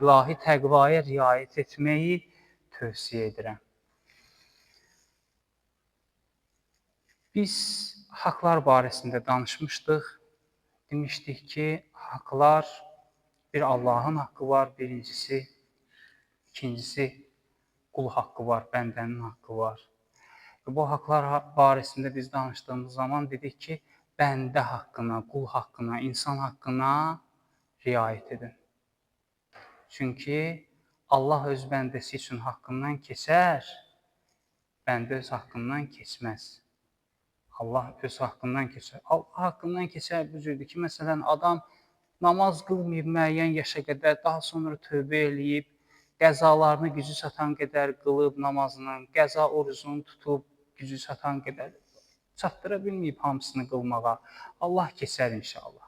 İlahi təqvaya riayət etməyi tövsiyə edirəm. Biz haqlar barəsində danışmışdıq. Demişdik ki, haqlar bir Allahın haqqı var, birincisi, ikincisi qul haqqı var, bəndənin haqqı var. Bu haqlar barəsində biz danışdığımız zaman dedik ki, bəndə haqqına, qul haqqına, insan haqqına riayət edin. Çünki Allah öz bəndəsi üçün haqqından keçər, bəndə öz haqqından keçməz. Allah öz haqqından keçər. Allah haqqından keçər bu cürdür ki, məsələn, adam namaz qılmayıb müəyyən yaşa qədər, daha sonra tövbə eləyib, qəzalarını gücü çatan qədər qılıb namazının, qəza orucunu tutub gücü çatan qədər çatdıra bilməyib hamısını qılmağa. Allah keçər inşallah.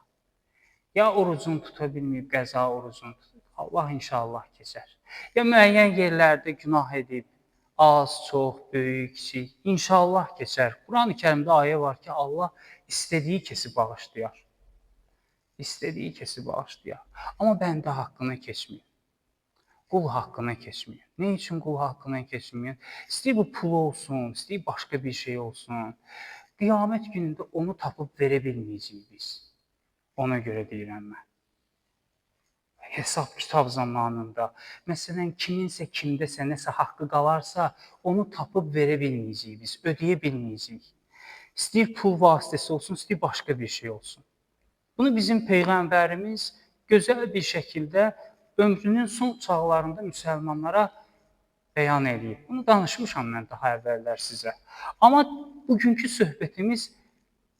Ya orucunu tuta bilməyib, qəza orucunu tutub, Allah inşallah keçər. Ya müəyyən yerlərdə günah edib, az, çox, böyük, kiçik, inşallah keçər. Quran-ı Kərimdə ayə var ki, Allah istədiyi kəsi bağışlayar. İstədiyi kəsi bağışlayar. Amma bəndə haqqına keçməyir. Qul haqqına keçməyir. Nə üçün qul haqqına keçməyir? İstəyir bu pul olsun, istəyir başqa bir şey olsun. Qiyamət günündə onu tapıb verə bilməyəcəyik biz. Ona görə deyirəm mən. Hesab kitab zamanında, məsələn, kiminsə kimdəsə nəsə haqqı qalarsa, onu tapıb verə bilməyəcəyik biz, ödəyə bilməyəcəyik. İstəyir pul vasitəsi olsun, istəyir başqa bir şey olsun. Bunu bizim Peyğəmbərimiz gözəl bir şəkildə ömrünün son çağlarında müsəlmanlara bəyan eləyib. Bunu danışmışam mən daha əvvəllər sizə. Amma bugünkü söhbətimiz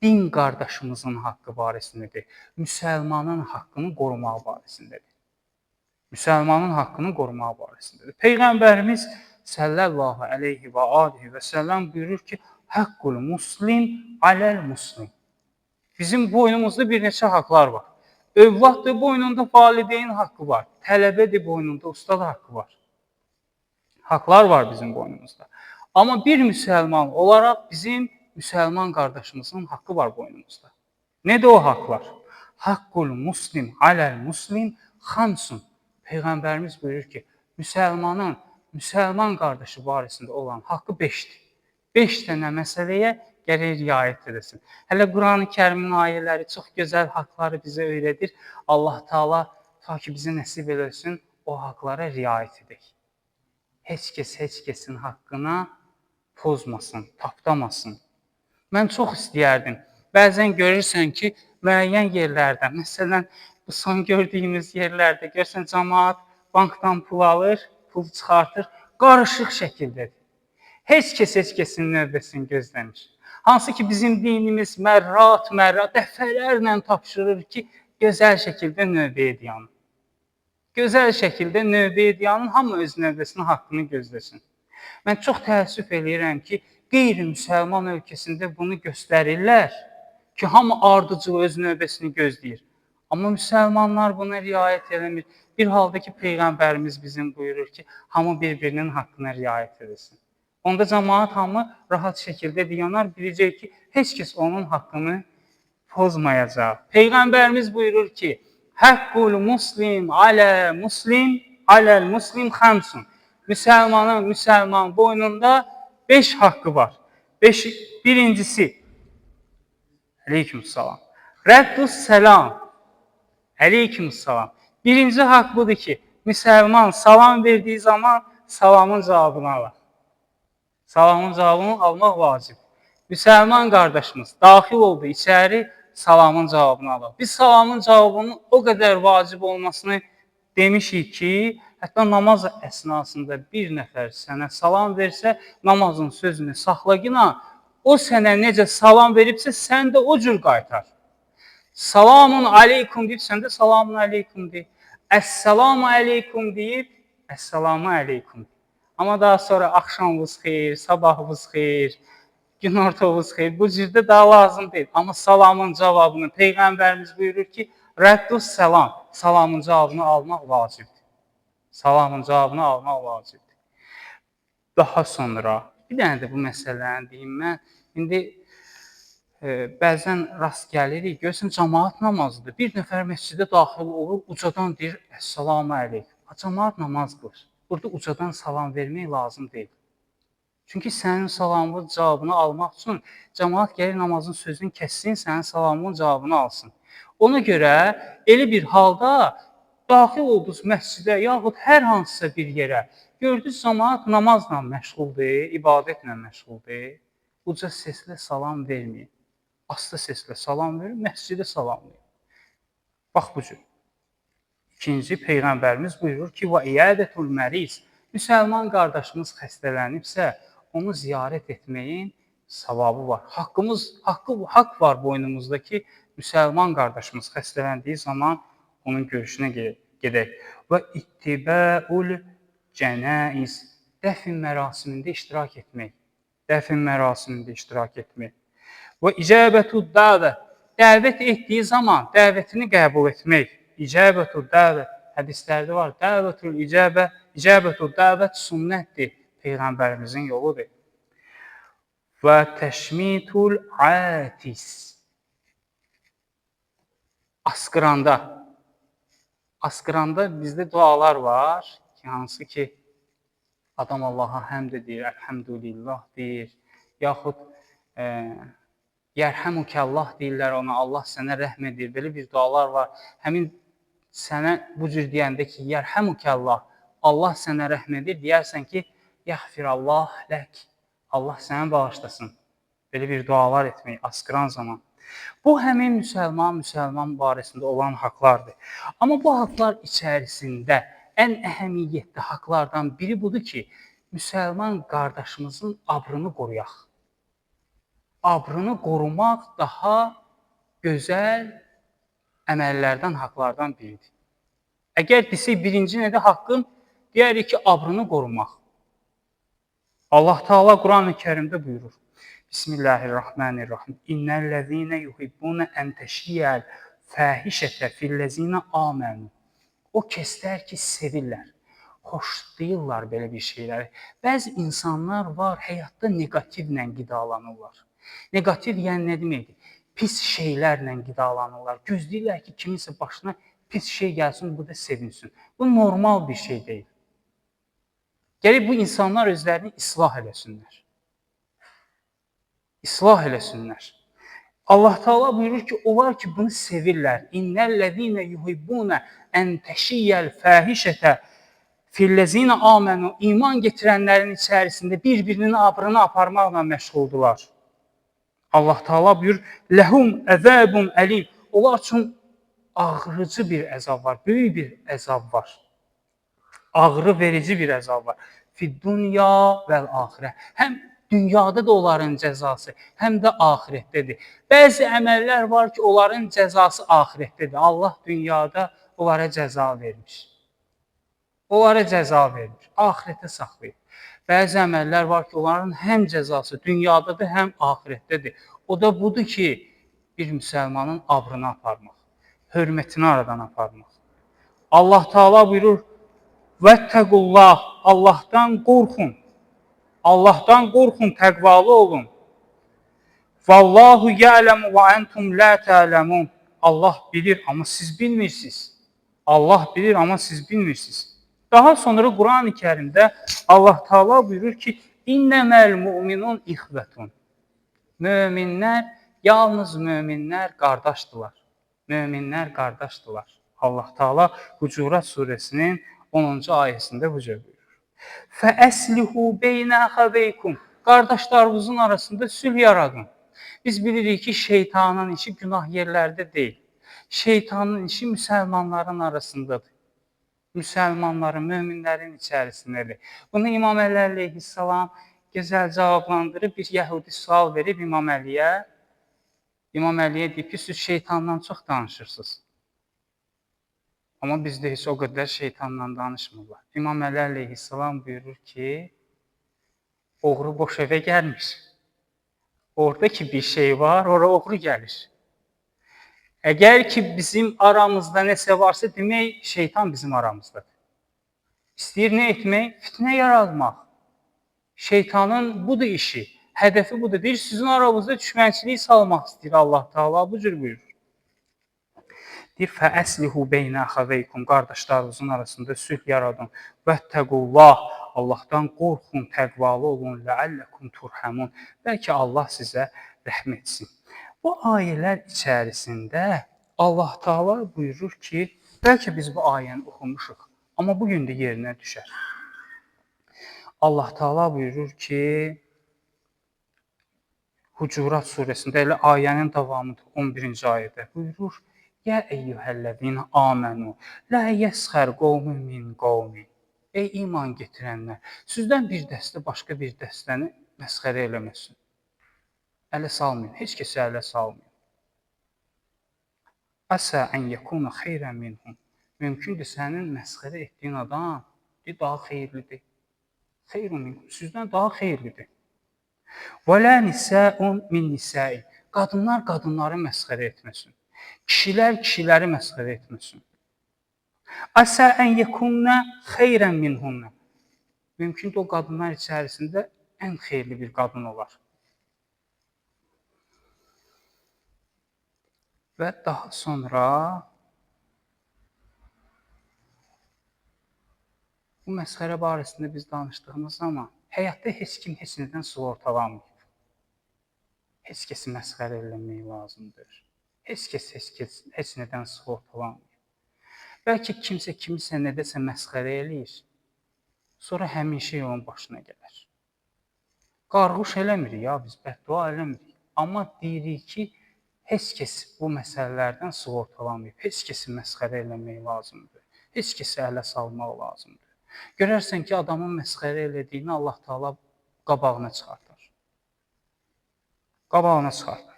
din qardaşımızın haqqı barəsindədir. Müsəlmanın haqqını qorumaq barəsindədir. Müsəlmanın haqqını qorumaq barəsindədir. Peyğəmbərimiz sallallahu əleyhi və alihi və səlləm buyurur ki, Haqqul muslim aləl muslim. Bizim boynumuzda bir neçə haqlar var. Övladdır boynunda valideyn haqqı var. Tələbədir boynunda ustad haqqı var. Haqlar var bizim boynumuzda. Amma bir müsəlman olaraq bizim müsəlman qardaşımızın haqqı var boynumuzda. Nədir o haqlar? Haqqul muslim aləl muslim xamsun. Peyğəmbərimiz buyurur ki, müsəlmanın müsəlman qardaşı barəsində olan haqqı 5-dir. 5 dənə məsələyə gərək riayət edəsin. Hələ Quran-ı Kərimin ayələri çox gözəl haqları bizə öyrədir. Allah Taala ta ki bizə nəsib eləsin, o haqlara riayət edək. Heç kəs heç kəsin haqqına pozmasın, tapdamasın. Mən çox istəyərdim. Bəzən görürsən ki, müəyyən yerlərdə, məsələn, bu son gördüyümüz yerlərdə görürsən camaat bankdan pul alır, pul çıxartır, qarışıq şəkildədir. Heç kəs heç kəsin növbəsini gözləmir. Hansı ki bizim dinimiz mərrat, mərrat dəfələrlə tapşırır ki, gözəl şəkildə növbəyə dayanın. Gözəl şəkildə növbəyə dayanın, hamı öz növbəsinin haqqını gözləsin. Mən çox təəssüf eləyirəm ki, qeyri-müsəlman ölkəsində bunu göstərirlər ki, hamı ardıcıl öz növbəsini gözləyir. Amma müsəlmanlar buna riayət eləmir. Bir halda ki, Peyğəmbərimiz bizim buyurur ki, hamı bir-birinin haqqına riayət edilsin. Onda camaat hamı rahat şəkildə dayanar, biləcək ki, heç kəs onun haqqını pozmayacaq. Peyğəmbərimiz buyurur ki, Həqqul muslim alə muslim aləl muslim xəmsun. Müsəlmanın müsəlman boynunda 5 haqqı var. 5, birincisi, aleykümselam. Rəddus səlam. Aleykümselam. Birinci haqq budur ki, müsəlman salam verdiyi zaman salamın cavabını alır. Salamın cavabını almaq vacib. Müsəlman qardaşımız daxil oldu içəri, salamın cavabını alır. Biz salamın cavabının o qədər vacib olmasını demişik ki, hətta namaz əsnasında bir nəfər sənə salam versə, namazın sözünü saxla ki, o sənə necə salam veribsə, sən də o cür qaytar. Salamun aleykum deyib, sən də salamun aleykum deyib. Əssalamu aleykum deyib, əssalamu aleykum. Amma daha sonra axşamınız xeyir, sabahınız xeyir, günortavız xeyir. Bu cürdə daha lazım deyil. Amma salamın cavabını Peyğəmbərimiz buyurur ki, rəddus səlam, salamın cavabını almaq vacibdir. Salamın cavabını almaq vacibdir. Daha sonra, bir dənə də bu məsələni deyim mən. İndi bəzən rast gəlirik, görürsən camaat namazıdır. Bir nəfər məscidə daxil olur, ucadan deyir, Əssalamu əleykum. Camaat namaz qılır. Burada ucadan salam vermək lazım deyil. Çünki sənin salamının cavabını almaq üçün camaat gəlir namazın sözünü kəssin, sənin salamının cavabını alsın. Ona görə elə bir halda daxil oldunuz məscidə yaxud hər hansısa bir yerə, gördünüz camaat namazla məşğuldur, ibadətlə məşğuldur, uca səslə salam verməyin. Asta səslə salam verin, məscidə salamlayın. Bax bu cür. İkinci, Peyğəmbərimiz buyurur ki, və iyadətul məriz. Müsəlman qardaşımız xəstələnibsə, onu ziyarət etməyin savabı var. Haqq var boynumuzda ki, müsəlman qardaşımız xəstələndiyi zaman onun görüşünə gedək. Və ittibəul cənaiz, dəfn mərasimində iştirak etmək. Dəfn mərasimində iştirak etmək. Və icabətud dəvə, dəvət etdiyi zaman dəvətini qəbul etmək. İcabətud dəvə, hədislərdə var. Dəvətul icabə, icabətud dəvət sünnətdir, Peyğəmbərimizin yoludur. Və təşmitul atis, asqıranda. Asqıranda bizdə dualar var ki, hansı ki, adam Allaha həmd edir, əlhəmdülillah deyir, yaxud yərhəmukəllah deyirlər ona, Allah sənə rəhm edir, belə bir dualar var. Həmin sənə bu cür deyəndə ki, yərhəmukəllah, Allah sənə rəhm edir, deyərsən ki, yəğfirallah lək, Allah sənə bağışlasın. Belə bir dualar etmək asqıran zaman. Bu, həmin müsəlman barəsində olan haqlardır. Amma bu haqlar içərisində ən əhəmiyyətli haqlardan biri budur ki, müsəlman qardaşımızın abrını qoruyaq. Abrını qorumaq daha gözəl əməllərdən, haqlardan biridir. Əgər desək, birinci nədir haqqım? Deyərik ki, abrını qorumaq. Allah Teala Quran-ı Kərimdə buyurur. Bismillahirrahmanirrahim. İnnellezîne yuhibbûne en teşî'el fâhişete fillezîne âmenû. O kəslər ki, sevirlər, xoşlayırlar belə bir şeyləri. Bəzi insanlar var, həyatda neqativlə qidalanırlar. Neqativ yəni nə deməkdir? Pis şeylərlə qidalanırlar. Gözləyirlər ki, kiminsə başına pis şey gəlsin, bu da sevinsin. Bu normal bir şey deyil. Gərək bu insanlar özlərini islah eləsinlər. İslah eləsinlər. Allah Teala buyurur ki, onlar ki bunu sevirlər. İnnellezîne yuhibbûne en teşî'el fâhişete fillezîne âmenû. İman getirənlərin içərisində bir-birinin abrını aparmaqla məşğuldular. Allah Teala buyurur, lehum əzabun əlim. Onlar üçün ağrıcı bir əzab var, böyük bir əzab var. Ağrı verici bir əzab var. Fid-dunya vəl axirə. Həm dünyada da onların cəzası, həm də axirətdədir. Bəzi əməllər var ki, onların cəzası axirətdədir. Allah dünyada onlara cəza vermiş. Onlara cəza vermiş, axirətə saxlayıb. Bəzi əməllər var ki, onların həm cəzası dünyadadır, həm axirətdədir. O da budur ki, bir müsəlmanın abrını aparmaq, hörmətini aradan aparmaq. Allah Teala buyurur, Vəttəqullah, Allahdan qorxun. Allahdan qorxun, təqvalı olun. Vallahu ya'lemu və entum la ta'lemun. Allah bilir, amma siz bilmirsiniz. Allah bilir, amma siz bilmirsiniz. Daha sonra Quran-ı Kərimdə Allah Teala buyurur ki, İnneməl mu'minun ihvetun. Möminlər, yalnız möminlər qardaşdılar. Möminlər qardaşdılar. Allah Teala Hucurat surəsinin 10-cu ayəsində bu cür buyurur. Fəəslihu beynə əxəveykum. Qardaşlarınızın arasında sülh yaradın. Biz bilirik ki, şeytanın işi günah yerlərdə deyil. Şeytanın işi müsəlmanların arasındadır. Müsəlmanların, möminlərin içərisindədir. Bunu İmam Əli əleyhissalam gözəl cavablandırıb, bir yəhudi sual verib İmam Əliyə. İmam Əliyə deyib ki, siz şeytandan çox danışırsınız. Amma bizdə heç o qədər şeytanla danışmırlar. İmam Əli əleyhissalam buyurur ki, oğru boş evə gəlmir. Orada ki bir şey var, ora oğru gəlir. Əgər ki bizim aramızda nəsə varsa, demək şeytan bizim aramızdadır. İstəyir nə etmək? Fitnə yaratmaq. Şeytanın budur işi, hədəfi budur. Deyir, sizin aranızda düşmənçilik salmaq istəyir Allah Teala, bu cür buyurur. Deyir, fəəslihu beynə əxəveykum, qardaşlarınızın arasında sülh yaradın. Vəttəqullah, Allahdan qorxun, təqvalı olun, ləəlləkum turhamun. Bəlkə Allah sizə rəhm etsin. Bu ayələr içərisində Allah Taala buyurur ki, bəlkə biz bu ayəni oxumuşuq, amma bu gün də yerinə düşər. Allah Taala buyurur ki, Hucurat surəsində elə ayənin davamıdır, 11-ci ayədə buyurur: Ya eyyuhellezine amenu la yesxər qovmun min qovmin. Ey iman getirənlər, sizdən bir dəstə başqa bir dəstəni məsxərə eləməsin. Ələ salmayın, heç kəsi ələ salmayın. Əsə ən yekuna xeyrən minhum. Mümkündür sənin məsxərə etdiyin adam daha xeyirlidir. Xeyrun minhum, sizdən daha xeyirlidir. Və la nisəun min nisəin. Qadınlar qadınları məsxərə etməsin. Kişilər kişiləri məsxərə etməsin. Əsə ən yekunna xeyrən minhunna. Mümkündür o qadınlar içərisində ən xeyirli bir qadın olar. Və daha sonra bu məsxərə barəsində biz danışdığımız zaman həyatda heç kim heç nədən sığortalanmayıb. Heç kəsi məsxərə eləmək lazımdır. Heç kəs heç nədən sığortalanmayıb. Bəlkə kimsə kimisə nədəsə məsxərə eləyir, sonra həmin şey onun başına gələr. Qarğuş eləmirik ya, biz bəddua eləmirik. Amma deyirik ki, heç kəs bu məsələlərdən sığortalanmayıb. Heç kəsi məsxərə eləmək lazımdır. Heç kəsi ələ salmaq lazımdır. Görərsən ki, adamın məsxərə elədiyini Allah Taala qabağına çıxartar. Qabağına çıxartar.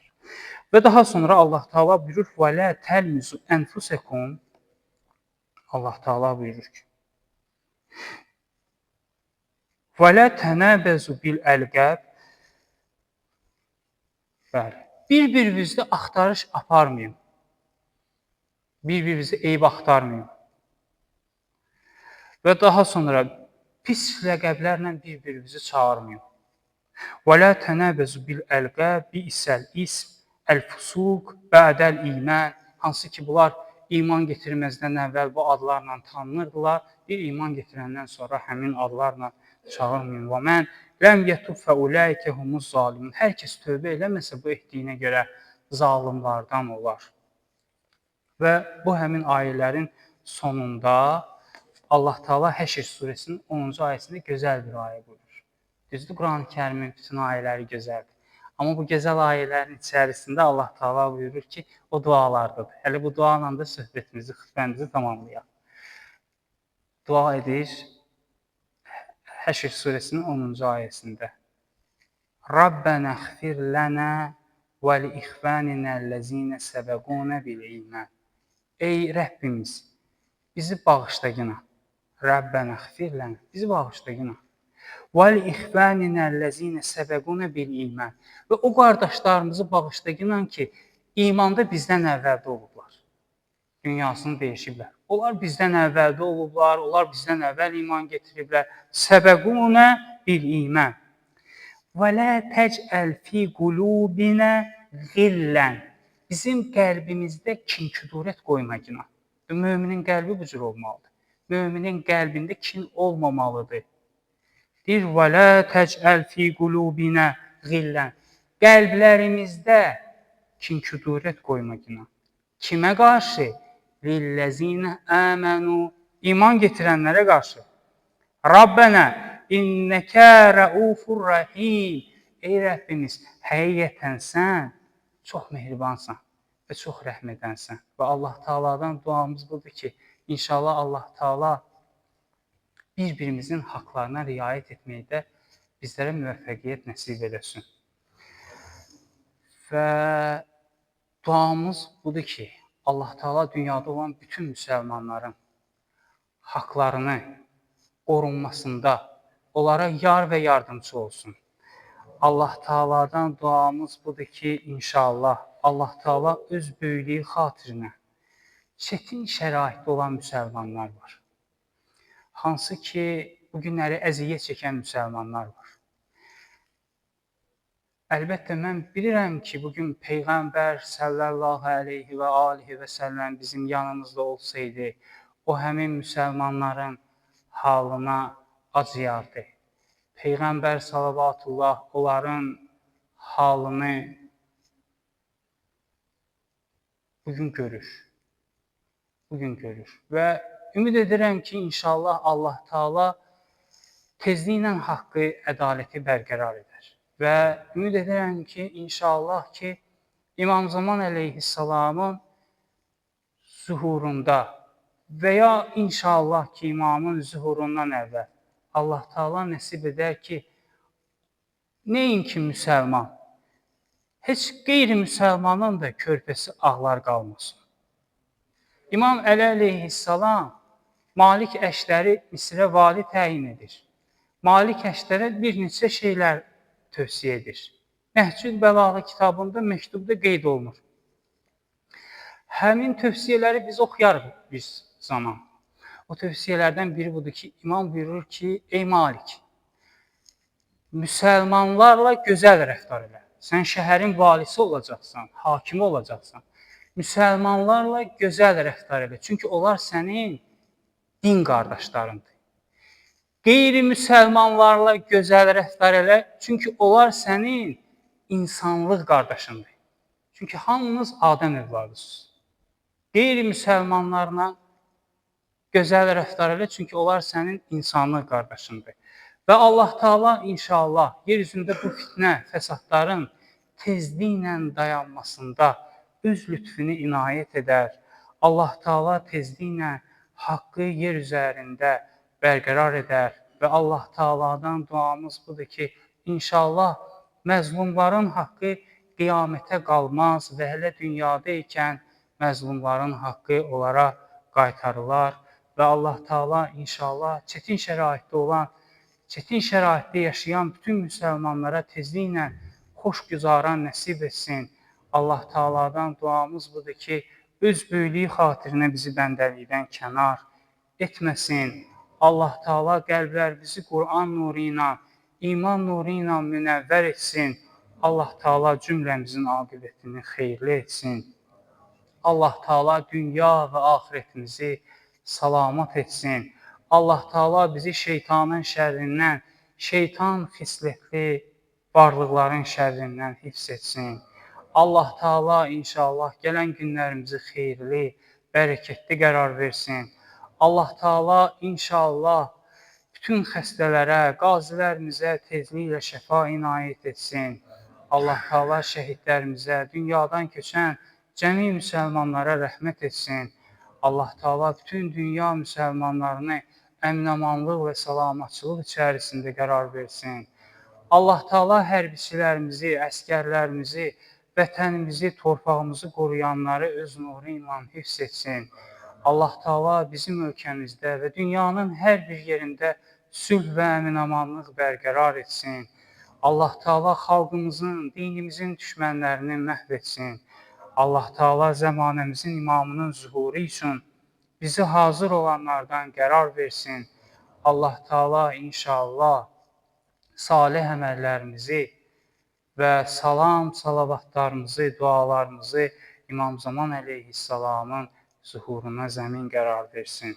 Və daha sonra Allah Taala buyurur: "Və la telmizu enfusekum." Allah Taala buyurur ki: "Və la tenabezu bil əlqab." Bəli. Bir-birinizdə axtarış aparmayın. Bir-birinizə eyb axtarmayın. Və daha sonra pis ləqəblərlə bir-birinizi çağırmayın. Və la tenabezu bil əlqab bi'səl ism əl-fusuq ba'dəl iman. Hansı ki, bunlar iman getirməzdən əvvəl bu adlarla tanınırdılar. Bir iman getirəndən sonra həmin adlarla çağırmayın. Və mən ləm yetub fəulaikə humuz zalimun. Hər kəs tövbə eləməsə bu etdiyinə görə zalimlardan olar. Və bu həmin ayələrin sonunda Allah Taala Həşr surəsinin 10-cu ayəsində gözəl bir ayə buyurur. Düzdür, Quran-ı Kərimin bütün ayələri gözəldir. Amma bu gözəl ayələrin içərisində Allah Taala buyurur ki, o dualardadır. Hələ bu duayla da söhbətimizi, xütbəmizi tamamlayaq. Dua edir Həşr surəsinin 10-cu ayəsində. Rabbənə xfir lənə və li ixvaninəl-ləzinə səbəqunə bil iman. Ey Rəbbimiz, bizi bağışla. Rəbbənə xfir lənə, bizi bağışla. Və li ixvaninəl-ləzinə səbəqunə bil iman. Və o qardaşlarımızı bağışla ki, imanda bizdən əvvəldə olublar. Dünyasını dəyişiblər. Onlar bizdən əvvəldə olublar, onlar bizdən əvvəl iman getiriblər. Səbəqunə bil iman. Və la təcəl fi qulubinə qillən. Bizim qəlbimizdə kin-küdurət qoyma günah. Müminin qəlbi bu cür olmalıdır. Müminin qəlbində kin olmamalıdır. Deyir, və la təcəl fi qulubinə qillən. Qəlblərimizdə kin-küdurət qoyma günah. Kimə qarşı? Lilləzinə əmənu, iman getirənlərə qarşı. Rabbənə innəkə rəufur rəhim. Ey Rəbbimiz, həqiqətən sən çox mehribansan və çox rəhm edənsən. Və Allah Taala'dan duamız budur ki, inşallah Allah Taala bir-birimizin haqlarına riayət etməkdə bizlərə müvəffəqiyyət nəsib eləsin. Və duamız budur ki, Allah Taala dünyada olan bütün müsəlmanların haqlarını qorunmasında onlara yar və yardımcı olsun. Allah Taala'dan duamız budur ki, inşallah Allah Taala öz böyüklüyü xatirinə çətin şəraitdə olan müsəlmanlar var. Hansı ki, bu günləri əziyyət çəkən müsəlmanlar var. Əlbəttə mən bilirəm ki, bugün Peyğəmbər sallallahu əleyhi və alihi və səlləm bizim yanımızda olsaydı, o həmin müsəlmanların halına acıyardı. Peyğəmbər salavatullah onların halını bugün görür. Bugün görür. Və ümid edirəm ki, inşallah Allah Taala tezliklə haqqı, ədaləti bərqərar edər. Və ümid edirəm ki, inşallah ki, İmam Zaman əleyhissalamın zuhurunda və ya inşallah ki, imamın zuhurundan əvvəl Allah Taala nəsib edər ki, nəinki müsəlman, heç qeyri-müsəlmanın da körpəsi ağlar qalmasın. İmam Əli əleyhissalam Malik Əşdəri Misrə vali təyin edir. Malik Əşdərə bir neçə şeylər tövsiyə edir. Nəhcül Bəlağa kitabında məktubda qeyd olunur. Həmin tövsiyələri biz oxuyarıq bir zaman. O tövsiyələrdən biri budur ki, İmam buyurur ki, ey Malik, müsəlmanlarla gözəl rəftar elə. Sən şəhərin valisi olacaqsan, hakimi olacaqsan. Müsəlmanlarla gözəl rəftar elə. Çünki onlar sənin din qardaşlarındır. Qeyri-müsəlmanlarla gözəl rəftar elə, çünki onlar sənin insanlıq qardaşındır. Çünki hamınız Adəm övladısınız. Qeyri-müsəlmanlarla gözəl rəftar elə, çünki onlar sənin insanlıq qardaşındır. Və Allah Taala inşallah yer üzündə bu fitnə, fəsadların tezliklə dayanmasında öz lütfünü inayət edər. Allah Taala tezliklə haqqı yer üzərində bərqərar edər və Allah Taala'dan duamız budur ki, inşallah məzlumların haqqı qiyamətə qalmaz və hələ dünyada ikən məzlumların haqqı onlara qaytarılar və Allah Taala inşallah çətin şəraitdə olan, çətin şəraitdə yaşayan bütün müsəlmanlara tezliklə xoş güzaran nəsib etsin. Allah Taala'dan duamız budur ki, öz böyüklüyü xatirinə bizi bəndəlikdən kənar etməsin. Allah Taala qəlblərimizi Quran nuru ilə, iman nuru ilə münəvvər etsin. Allah Taala cümləmizin aqibətini xeyirli etsin. Allah Taala dünya və axirətimizi salamat etsin. Allah Taala bizi şeytanın şərrindən, şeytan xislətli varlıqların şərrindən hifz etsin. Allah Taala inşallah gələn günlərimizi xeyirli, bərəkətli qərar versin. Allah Taala inşallah bütün xəstələrə, qazilərimizə tezliklə şəfa inayət etsin. Allah Taala şəhidlərimizə, dünyadan köçən cəmi müsəlmanlara rəhmət etsin. Allah Taala bütün dünya müsəlmanlarını əminamanlıq və salamatçılıq içərisində qərar versin. Allah Taala hərbiçilərimizi, əskərlərimizi, vətənimizi, torpağımızı qoruyanları öz nuru ilə hifz etsin. Allah Taala bizim ölkəmizdə və dünyanın hər bir yerində sülh və əminamanlıq bərqərar etsin. Allah Taala xalqımızın, dinimizin düşmənlərini məhv etsin. Allah Taala zəmanəmizin imamının zuhuru üçün bizi hazır olanlardan qərar versin. Allah Taala inşallah salih əməllərimizi və salam, salavatlarımızı, dualarımızı İmam Zaman əleyhissalamın zuhuruna zəmin qərar versin.